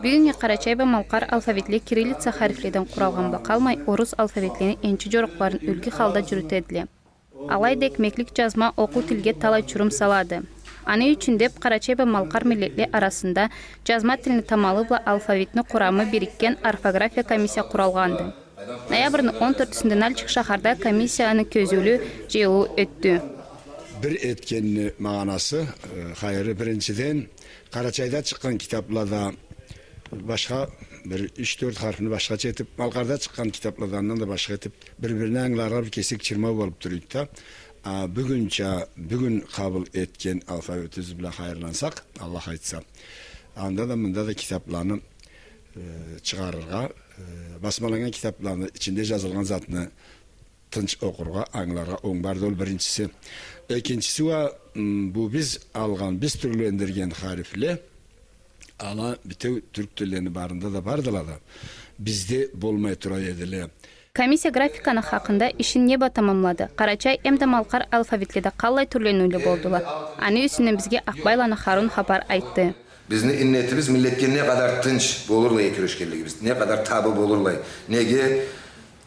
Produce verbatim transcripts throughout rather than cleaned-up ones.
Бюгюннге къарачай бла малкъар алфавитле кириллица харифледен къуралгъан бла къалмай, орус алфавитлени энчи жорукъларын юлгю халда жюрютедиле. Алайда экмеклик жазма окъуу тилге талай чурум салады. Аны ючюн деп, къарачай бла малкъар миллетле арасында жазма тилни тамалы бла алфавитни къурамы бирикген орфография комиссия къуралгъанды. Ноябрны он тёртюсюнде Нальчик шахарда комиссияны кёзюулю жыйылыуу ётдю. Бир этгенни магъанасы, э, хайыры, биринчиден, Къарачайда чыкъгъан китаплада башха бир юч-тёрт харфни башхача этип, Малкъарда чыкъгъан китаплада андан да башха этип, бир-бирине ангыларгъа бир кесек чырмау болуп тура эди да. А бюгюнча, бюгюн къабыл этген алфавитибиз бла хайырлансакъ, Аллах айтса, анда да, мында да китапланы, э, чыгъарыргъа, э, басмаланнган китапланы ичинде жазылгъан затны тынч окъургъа, ангыларгъа онг барды, ол биринчиси. Экинчиси уа, м, бу биз алгъан, биз тюрлендирген харифле, ала битеу тюрк тиллени барында да бардыла да, бизде болмай тура эдиле. Комиссия графиканы хакъында ишин не бла тамамлады, къарачай эмда малкъар алфавитледе къаллай тюрлениуле болдула, аны юсюнден бизге Акъбайланы Харун хапар айтды. Бизни иннетибиз миллетге не къадар тынч болурлай кюрешгенлигибиз, не къадар табы болурлай. Неге,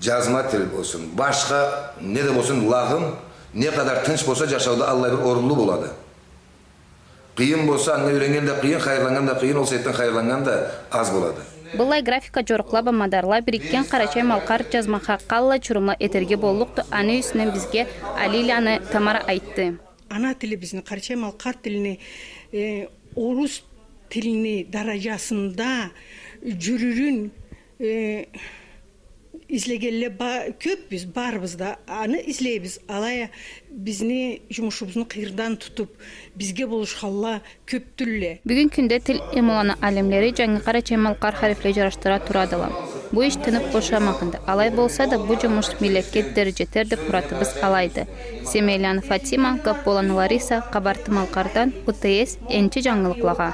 жазма тил болсун, башха не да болсун, лагъым не къадар тынч болса, жашауда аллай бир орунлу болады. Къыйын болса, анга юреннген да къыйын, хайырланнган да къыйын, ол себепден хайырланнган да аз болады. Быллай графика жорукъла бла мадарла бирикген къарачай-малкъар жазмагъа къаллай чурумла этерге боллукъду, аны юсюнден бизге Алийланы Тамара айтды. Ана тилибизни, къарачай-малкъар тилини, э, орус тилини даражасында жюрюрюн, э, излегенле ба-, кёпбюз, барбыз да, аны излейбиз. Алай а бизни жумушубузну къыйырдан тутуп, бизге болушханла кёп тюлле. Бюгюн кюнде тил илмуланы алимлери жангы къарачай-малкъар харифле жарашдыра турадыла. Бу иш тынып бошамагъанды. Алай болса да, бу жумуш миллетге дери жетер деп муратыбыз алайды. Семейланы Фатима, Гапполаны Лариса, Къабарты-Малкъардан, УТС, энчи жангылыкълагъа.